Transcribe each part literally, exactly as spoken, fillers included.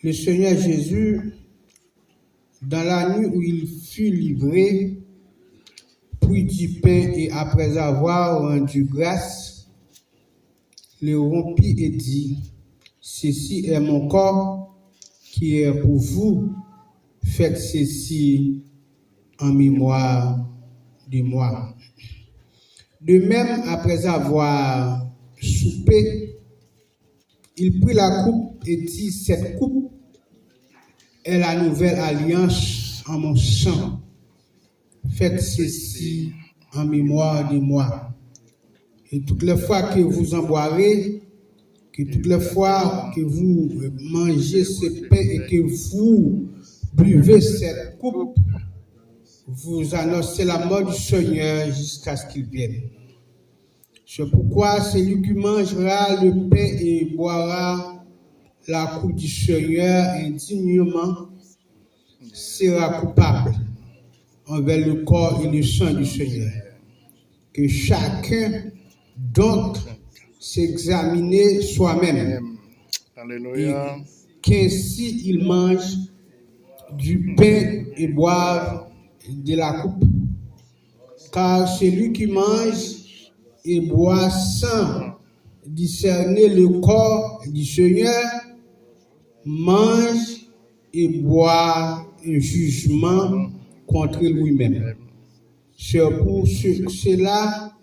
Le Seigneur Jésus, dans la nuit où il fut livré, prit du pain et après avoir rendu grâce, le rompit et dit, ceci est mon corps qui est pour vous, faites ceci en mémoire de moi. De même, après avoir soupé, il prit la coupe et dit, cette coupe est la nouvelle alliance en mon sang. Faites ceci en mémoire de moi. Et toutes les fois que vous en boirez, que toutes les fois que vous mangez ce pain et que vous buvez cette coupe, vous annoncez la mort du Seigneur jusqu'à ce qu'il vienne. C'est pourquoi celui qui mangera le pain et boira la coupe du Seigneur indignement sera coupable envers le corps et le sang du Seigneur. Que chacun donc s'examine soi-même, et qu'ainsi il mange du pain et boive de la coupe. Car celui qui mange et boit sans discerner le corps du Seigneur mange et boit un jugement contre lui-même. C'est pour ce- cela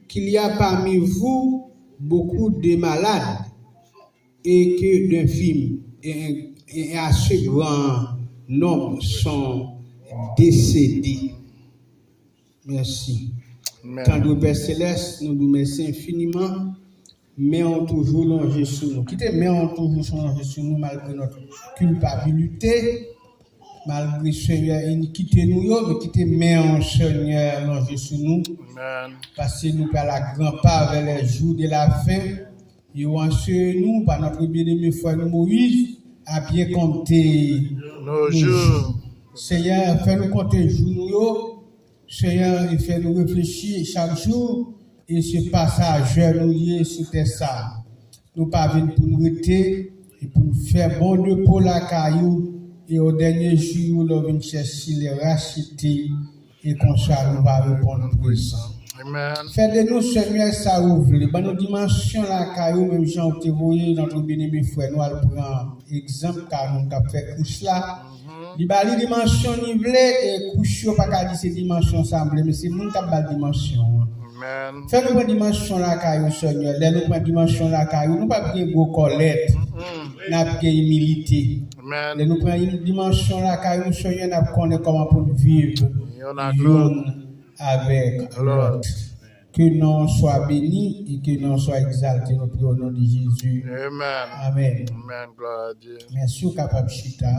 qu'il y a parmi vous beaucoup de malades et que d'infirmes, et un, et un assez grand nombre sont décédés. Mèsi. Tandre Pè Selès, nou di w mèsi enfiniman. Men w toujou lonje sou nou. Kite men w toujou lonje sou nou malgre nòt kilpabilite, malgre Senyè inikite nou yo, men kite men w Senyè lonje sou nou. Paske nou pral a gran pa vè lè jou de la fen. Yo anseye nou pa notre bien-aimé frè nou Moyiz a byen konte nos jours. Senyè, fè nou konte jou nou yo. Senyè, e fè nou reflechi chak jou, e se pasajè nou ye sou tè sa. Nou pa vin pou n rete, e pou n fè bon depo lakay ou, e o dènye jou yo, lè w vin chèche les rachetés, e konsa nou va reponn prezan. Fè de nou, Senyè, sa ou vle. Ban nou dimansyon lakay ou, menm jan ou te voye notre bien-aimé frè nou al pran egzanp ka moun k ap fè kous la. Li ba li dimansyon li vle, e kous yo pa ka di se dimansyon sa m vle, men se moun k ap ba l dimansyon an. Fè nou pran dimansyon lakay ou, Senyè. Lè nou pran dimansyon lakay ou, nou p ap gen gwo kòlèt, n ap gen imilite. Lè nou pran dimansyon lakay ou, Senyè, n ap konnen kòman pou n viv youn avèk lòt. Que non w swa beni e que non w swa egzalte, nou priye o non de Jezi. Amèn. Mèsi, ou kapab chita.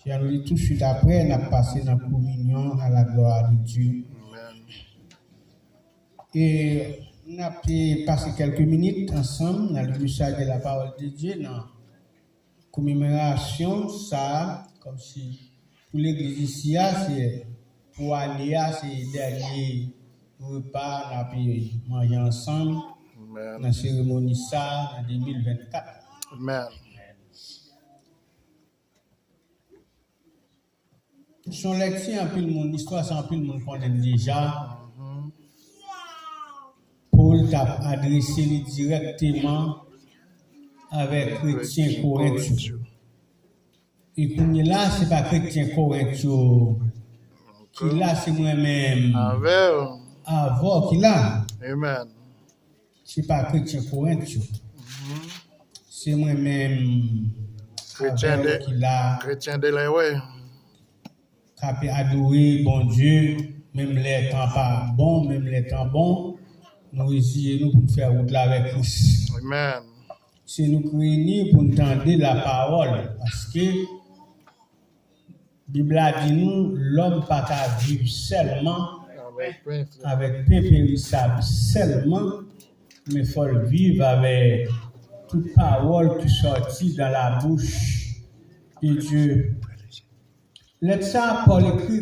Jan nou li touswit apre, n ap pase nan kominyon à la gloire de Dieu. E n ap pase kèlke minit ansanm nan le message de la parole de Dieu nan komemorasyon sa a, kòmsi pou legliz isi a, se pou ane a, se dènye repa n ap manje ansanm nan seremoni sa a nan de mil vennkat. Se yon lèkti anpil moun, istwa sa anpil moun konnen l deja. Pòl t ap adrese li dirèkteman avèk kretyen Korent yo. E kounye la, se pa kretyen Korent yo ki la, se mwen menm avè w ki la. Se pa kretyen Korent yo. Se mwen menm avè w ki la, k ap adore Bondye, menm lè tan pa bon, menm lè tan bon, nou reziye nou pou n fè wout la avèk Kris. Se nou k reyini pou n tande lapawòl, paske Bib la di nou, lòm pa ka viv sèlman avèk pen perisab sèlman, men fò l viv avèk tout pawòl ki sòti dans la bouche de Dieu. Lèt sa a Pòl ekri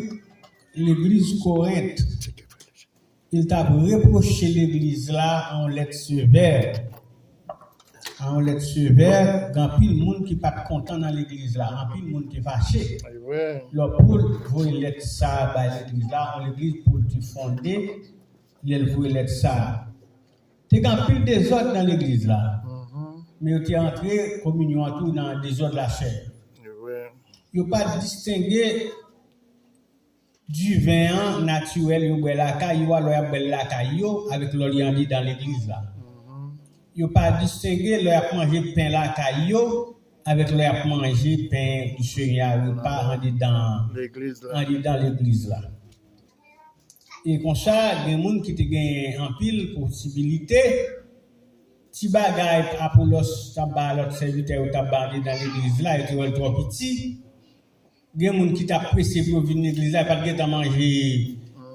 legliz Korent. Li t ap repwoche legliz la yon lèt sevè. A yon lèt sevè, gen anpil moun ki pa t kontan nan legliz la, anpil moun te fache. Lè Pòl voye lèt sa a bay legliz la, yon legliz Pòl te fonde, lè l voye lèt sa a. Te gen anpil dezòd nan legliz la. Men yo te antre kominyon an tou nan dezòd lachè. Yo pa t distenge diven an natirèl yo bwè lakay yo a, lè y ap bwè l lakay yo, avèk lè li andedan legliz la. Yo pa distenge lè y ap manje pen lakay yo, avèk lè y ap manje pen di Senyè a, repa andedan, andedan legliz la. E konsa, gen moun ki te genyen anpil posibilite, ti bagay Apolòs t ap bay lòt sèvitè yo t ap bay andedan legliz la, yo te wè l twò piti. Gen moun ki t ap prese pou yo vin legliz la, yo pa t gentan manje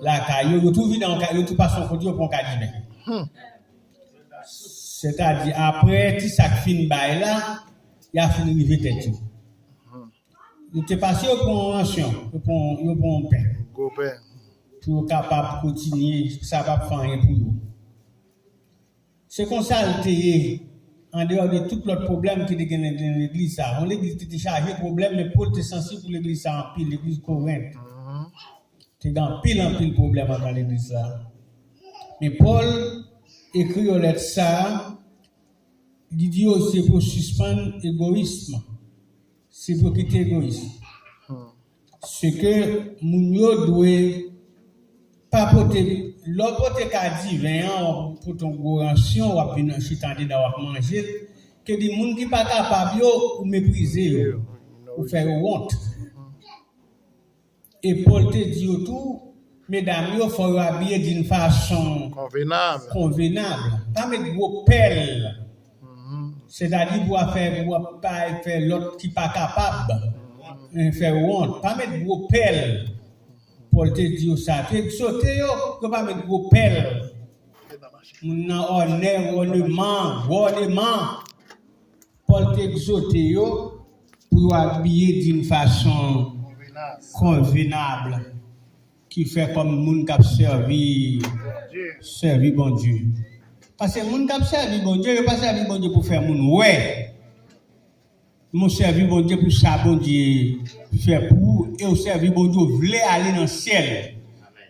lakay yo, yo tou vin nan yon ka, yo tou pase yon kote, yo pran yon ka diven. Sètadi, apre ti sa k fin bay la, y a fin rive tèt yo. Yo te pase, yo pran yon ransyon, yo pran, yo pran yon pen. Gwo pen. Pou yo kapab kontinye, sa p ap fè anyen pou yo. Se konsa l te ye, andeyò de tout lòt pwoblèm ki te gen nan legliz sa a. Yon legliz ki te chaje pwoblèm, men Pòl te sansib pou legliz sa a anpil, legliz Korent. Te gen anpil, anpil pwoblèm anndan legliz sa a. Men Pòl ekri yo lèt sa a, li di yo se pou yo sispann egoyis, se pou yo kite egoyis. Se ke moun yo dwe pa pote, lè w pote ka diven an, w ap pote yon gwo ransyon, w ap vin chita andedan, w ap manje l, ke di moun ki pa kapab yo, ou meprize yo, ou fè yo wont. E Pòl te di yo tou, medam yo, fò yo abiye d'une façon convenable. Convenable. Pa met gwo pèl. Sètadi pou w ap fè, pou w ap pa fè lòt ki pa kapab, eh, fè wont. Pa met gwo pèl. Pòl te di yo sa, te egzòte yo, yo pa met gwo pèl. Moun nan ònè, òneman, gwo òneman. Pòl te egzòte yo pou yo abiye d'une façon convenable, ki fè kòm moun k ap sèvi, sèvi Bondye. Paske moun k ap sèvi Bondye, yo pa sèvi Bondye pou fè moun wè. Men w sèvi Bondye pou sa Bondye fè pou ou, e w sèvi Bondye, w vle ale nan syèl,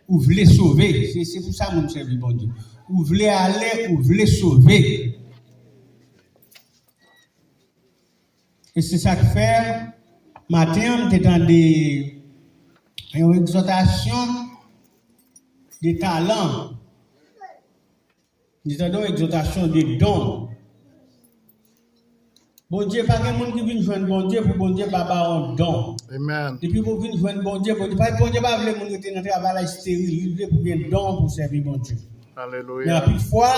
ou vle sove. Se, se pou sa moun sèvi Bondye. Ou vle ale, ou vle sove. E se sa k fè, maten an, m te tande yon egzòtasyon de talan. M te tande yon egzòtasyon de don. Bondye, pa gen moun ki vin jwenn Bondye pou Bondye pa ba w yon don. Amen. Depi pou w vin jwenn Bondye, Bondye pa, Bondye pa vle moun rete nan travay la esteril. Li vle pou gen don pou sèvi Bondye. Alelouya. Men anpil fwa,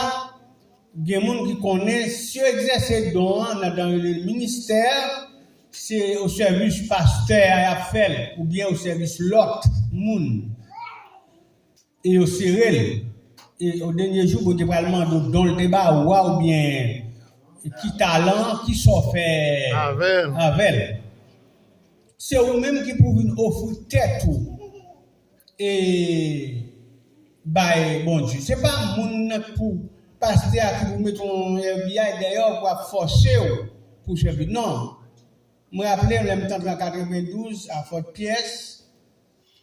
gen moun ki konnen si yo egzèse don an nan, dans le ministère, se o sèvis pastè a y ap fè l, oubyen o sèvis lòt moun. E yo sere l. E o dènye jou, Bondye pral mande w don l te ba ou a, oubyen ki talan, ki sa w fè avè l. Se ou menm ki pou vin ofri tèt ou e bay Bondye. Se pa moun nan k pou, pastè a ki pou mete yon F B I dèyè w pou ap fòse w pou sèvi. Non. Mwen raple lè m t antre an katrevendouz a Fòtpyès,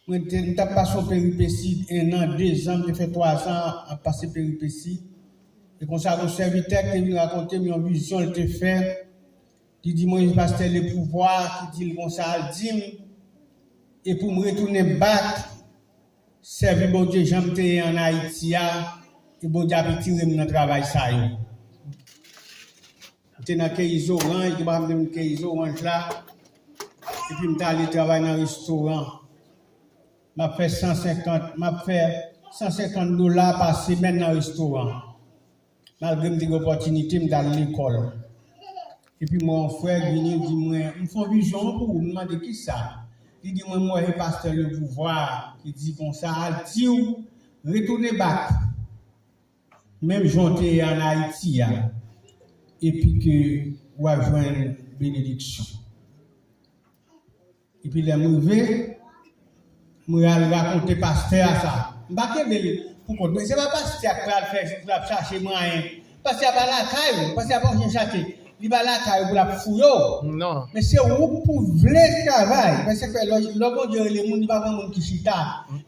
mwen te, m t ap pase yon peripesi, en an, dezan, m te fè twazan ap pase peripesi. E konsa, yon sèvitè ki te vin rakonte m yon vizyon l te fè. Li di mwen, pastè Lepouvwa ki di l konsa, al di m, e pou m retounen back, sèvi Bondye jan m te ye ann Ayiti a, e Bondye ap retire m nan travay sa yo. M te nan keyi zoranj, gen bagay m te vin keyi zoranj la, epi m t ale travay nan restoran. M ap fè san senkant, m ap fè san senkant dola pa semèn nan restoran. Malgre m te gen opòtinite, m t al lekòl. Epi m wè yon frè vini, l di mwen, "M fè yon vizyon pou ou." M mande, "Kisa?" Li di mwen, "M wè se pastè Lepouvwa ki di konsa, al di w, retounen back, menm jan w te ye ann Ayiti a, epi ke w a jwenn benediksyon." Epi lè m rive, mwen al rakonte pastè a sa. M pa kenbe l pou kont mwen. Se pa pastè a k pral fè, k ap chache mwayen. Pastè a pa lakay ou, pastè a pa yon chen chache. Li pa lakay ou pou l ap fouye w. Non. Men se ou k pou vle travay. Men se fè lè, lè Bondye rele moun, li pa pran moun ki chita.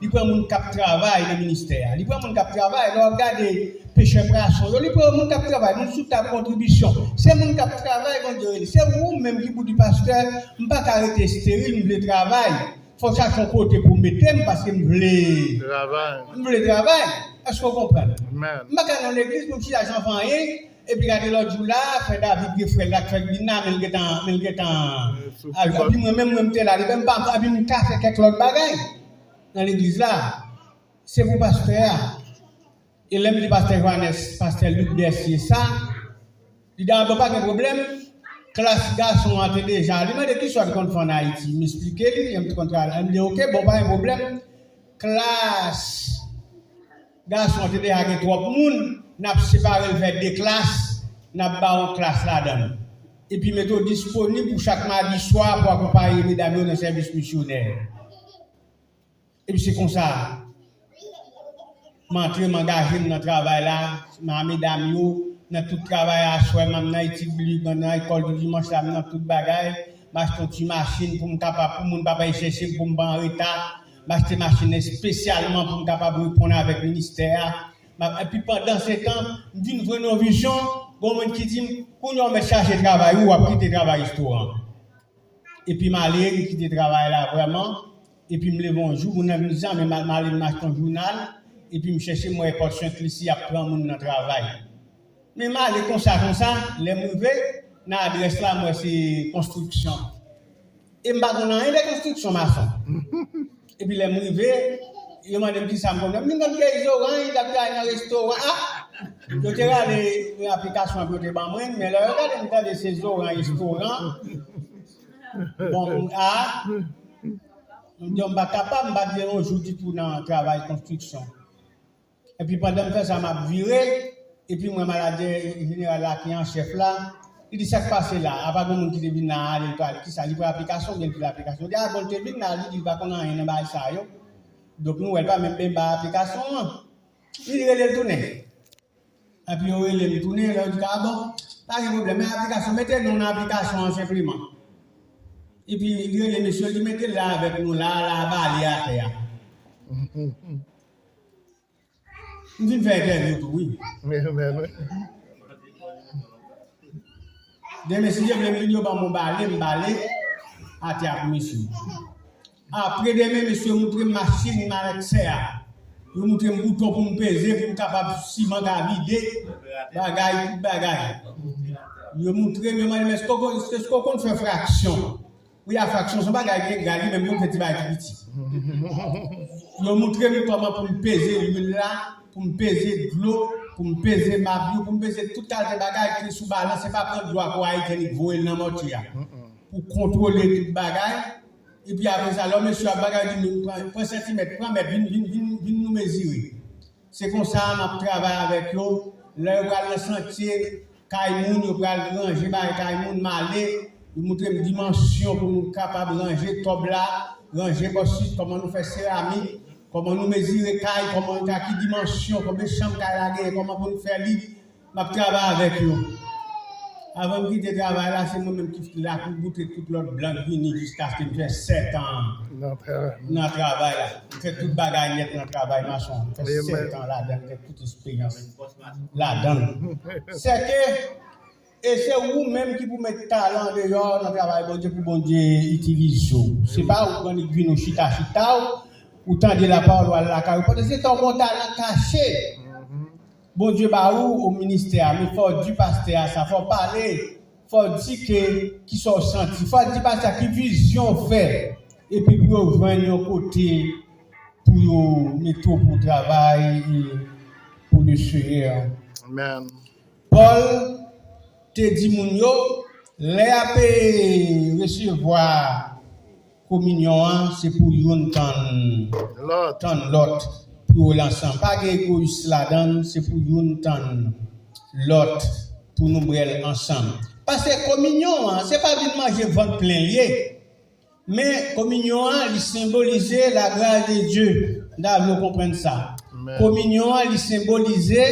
Li pran moun k ap travay nan ministè a. Li pran moun k ap travay. Lè w ap gade pechè pwason yo, li pran moun k ap travay. Moun sou tab kontribisyon. Se moun k ap travay Bondye rele. Se ou menm ki pou di, pastè, m pa ka rete esteril, m vle travay. Fò w chache yon kote pou w mete m paske m vle. Travay. M vle travay. Èske w konprann? Amen. M pa ka nan legliz pou m chita san fè anyen. Epi gade lòt jou la, frè David gen frè l la k fèk vin la, men l gentan, men l gentan. Epi mwen menm, mwen m te la, li menm pa, epi m ka fè kèk lòt bagay nan legliz la. Se pou pastè a. E lè m di pastè Johannes, pastè Luc Bercier sa, li di, "A bon, pa gen pwoblèm." Klas gason an te deja, li mande ki sa l konn fè ann Ayiti. M esplike li, m te konn travay. Li di, "Ok, bon, pa gen pwoblèm." Klas gason an te deja gen twòp moun, n ap separe l fè de klas, n ap ba yon klas ladan l. Epi met w disponib pou chak madi swa pou akonpaye medam yo nan sèvis misyonè. Epi se konsa, m antre, m angaje m nan travay la, m a medam yo, nan tout travay aswè, m ap nan etid bib, m nan lekòl di dimanch la, m nan tout bagay, m achte yon ti machin pou m kapab, pou moun pa bay chèche m, pou m pa an reta, m achte machin espesyalman pou m kapab reponn avèk ministè a. M ap, epi pandan se tan, m vin jwenn yon vizyon, gon moun ki di m, "Kounye a w mèt chache travay ou, w ap kite travay restoran." Epi m ale, m kite travay la vrèman. Epi m leve yon jou, moun nan vin di, "A, men m al, m ale, m achte yon jounal." Epi m chèche, m wè Port Sainte Lucie ap pran moun nan travay. Men m ale konsa, konsa, lè m rive nan adrès la, m wè se konstriksyon. E m pa konn anyen de konstriksyon, mason. Epi lè m rive, yo mande m kisa m konn fè. M vin konn keyi zoranj, l ap travay nan restoran. A! Yo te rale aplikasyon an pou yo te ban mwen, men lè yo gade m tande se zoranj restoran. Bon, a! M di yo m pa kapab, m pa t gen yon jou ditou nan travay konstriksyon. Epi pandan m fè sa, m ap vire, epi m wè manadjè jeneral la ki an chèf la, li di, "Sa k pase la? Apa gon moun ki te vin la ale, li pral, kisa, li pran aplikasyon oubyen li file aplikasyon?" Li di, "A, bon, l te vin la, li di l pa konn anyen nan bagay sa yo. Donk, nou wè l pa menm, menm bay aplikasyon an." Li rele l tounen. Epi yo rele m tounen, lè yo di, "A, bon, pa gen pwoblèm, men aplikasyon, mete non nan aplikasyon an senpleman." Epi li rele mesye, li mete l la avèk nou la, la bale atè a. M vin fè entèvyou tou, wi. Men, men, men. Demen, si Dye vle, m vin, yo ban m yon bale, m bale atè a pou mesye. Apre demen, mesye moutre m machin Malèksè a. Yo moutre m bouton pou m peze, pou m kapab siman ka vide, bagay, tout bagay. Yo moutre m, yo mande m, "Èske w konn, èske w konn fè fraksyon?" Wi, a fraksyon se yon bagay ki egal, li menm konn fè ti bagay ki piti. Yo moutre m kòman pou m peze lwil la, pou m peze dlo, pou m peze mab yo, pou m peze tout kalite bagay ki sou balans, se pa pran dlo a pou Ayisyen li voye l nan mòtye a. Pou kontwole tout bagay. Epi apre sa, lè yon mesye ap bagay, di nou, "Pran, pran santimèt, pran mèt, vin, vin, vin, vin nou mezire." Se konsa m ap travay avèk yo. Lè yo pral nan chantye, kay moun, yo pral ranje bagay kay moun, m ale, yo moutre m dimansyon pou nou kapab ranje tòb la, ranje bòsis, kòman nou fè seramik, kòman nou mezire kay, kòman, nan ki dimansyon, konbyen chanm kay la genyen, kòman pou nou fè li. M ap travay avèk yo. Avan m kite travay la, se mwen menm ki la pou boutre tout lòt blan k vini jiskaske m fè sèt an nan travay la. M fè tout bagay nèt nan travay mason. M fè sèt an ladan, m fè tout esperyans ladan l. Sèke, e se ou menm ki pou met talan deyò nan travay Bondye pou Bondye itilize w. Se pa ou k annik vin ou chita chita w, ou tande lapawòl ou al lakay ou. Pandan se tan ou gen yon talan kache. Bondye ba ou, ou ministè a, men fò w di pastè a sa, fò w pale, fò w di ke kisa w santi, fò w di pastè a ki vizyon w fè, epi pou yo jwenn yon kote pou yo mete w pou travay e pou le Seyè. Amen. Pòl te di moun yo, lè y ap resevwa kominyon an, se pou youn tann lòt, tann lòt pou yo l ansanm. Pa gen egoyis ladan l, se pou youn tann lòt pou nou bwè l ansanm. Paske kominyon an, se pa vin manje vant plen l ye. Men kominyon an, li senbolize la grâce de Dieu. M ta vle w konprann sa. Kominyon an, li senbolize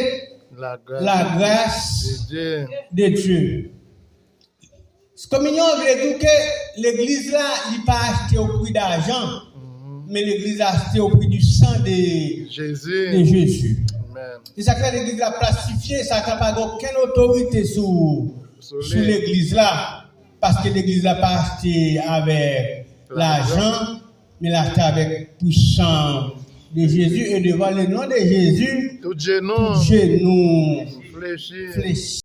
la grâce de Dieu. Kominyon an vle di ke legliz la, li pa achte o pri dajan, men legliz la achte o pri di san de, de Jezi. Jezi. Amen. Se sa k fè legliz la plastifye, Satan pa gen okenn otorite sou, Sou sou li. Legliz la, paske legliz la pa achte avèk lajan, men l achte avèk pwisan de Jezi, e devan le non de Jezi, Tout jenou. Jenou Flechi. Flechi.